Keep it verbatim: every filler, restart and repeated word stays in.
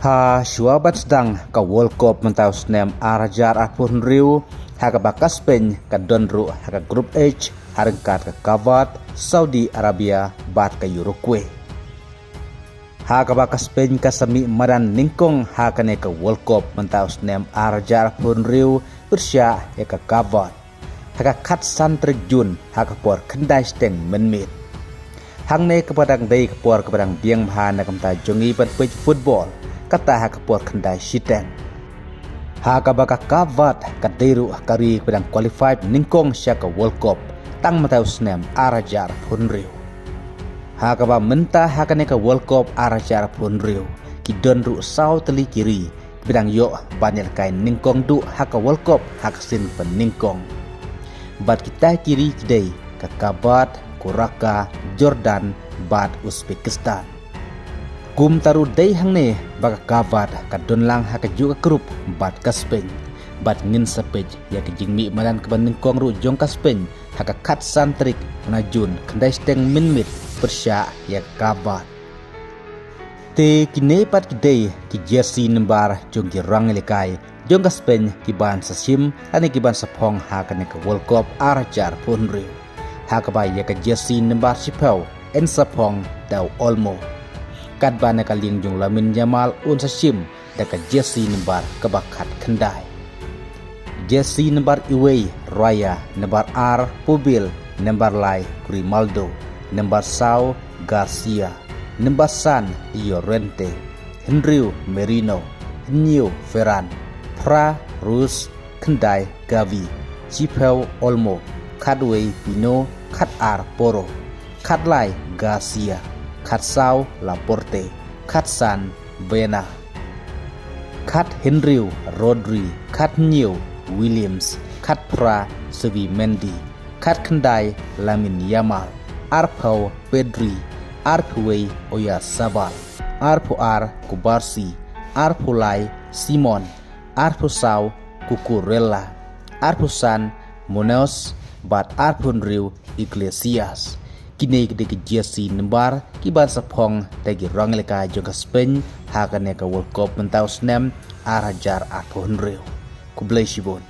Ha shuwa ban sdang ka World Cup mynta u snem ar hajar arphew hynriew, ha kaba ka Spain ka don ruh ha ka Group H ha ryngkat ka Qatar, Saudi Arabia bad ka Uruguay. Ha kaba ka Spain ka sa mih madan nyngkong ha kane ka World Cup mynta u snem ar hajar arphew hynriew pyrshah ïa ka Qatar ha ka khatsan tarik Jun ha ka por khyndai shiteng mynmiet. Hangne kaba dang dei ka por kaba dang biang bha na ka bynta jong ngi ban peit football, kata ha ka por khyndai shiteng. Ha kaba ka Qatar ka dei ruh ka ri kaba dang qualified nyngkong sha ka World Cup tang mynta u snem ar hajar arphew hynriew. Ha kaba mynta ha kane ka World Cup ar hajar arphew hynriew ki don ruh saw tylli ki ri ba dang ïoh ban ïalehkai nyngkong duh ha ka World Cup ha ka sien ba nyngkong. Bad kita ki ri ki dei ka Qatar, Curacao, Jordan bad Uzbekistan. Kumta ruh dei hangne ba ka Qatar ka don lang ha kajuh ka group bad ka Spain. Bad ngin sa peit ïa ka jingmih madan kaba nyngkong ruh jong ka Spain ha ka khatsan tarik na Jun khyndai shiteng mynmiet pyrshah ïa ka Qatar. Te kine pat ki dei ki jersey number jong ki rangïalehkai jong ka Spain ki ban sa shim lane ki ban sa phong ha kane ka World Cup ar hajar arphew hynriew. Ha kaba ïa ka jersey number shiphew yn sa phong da u Olmo. Katba na ka liang jong u Lamine Yamal un sa shim da ka jersey number kaba khatkhyndai. Jersey number uwei Raya, number ar Puyol, number lai Grimaldo, number saw Garcia, number san Llorente, hynriew Merino, hynñiew Ferran, phra Reus, khyndai Gavi, shiphew Olmo, khatwei Pino, khatar Porro, khatlai Garcia, khatsaw Laporte, khatsan Baena, khathynriew Rodri, khathynñiew Williams, khatphra Zubimendi, khatkhyndai Lamine Yamal, arphew Pedri, arphewwei Oyarzabal, arphew ar Cubarsí, arphew lai Simon, arphew saw Cucurella, arphew san Munoz bad arphew hynriew Iglesias. Kine ki dei ki jersey number ki ban sa phong da ki rangïalehkai jong ka Spain ha kane ka World Cup mynta u snem ar hajar arphew hynriew. Khublei shibun.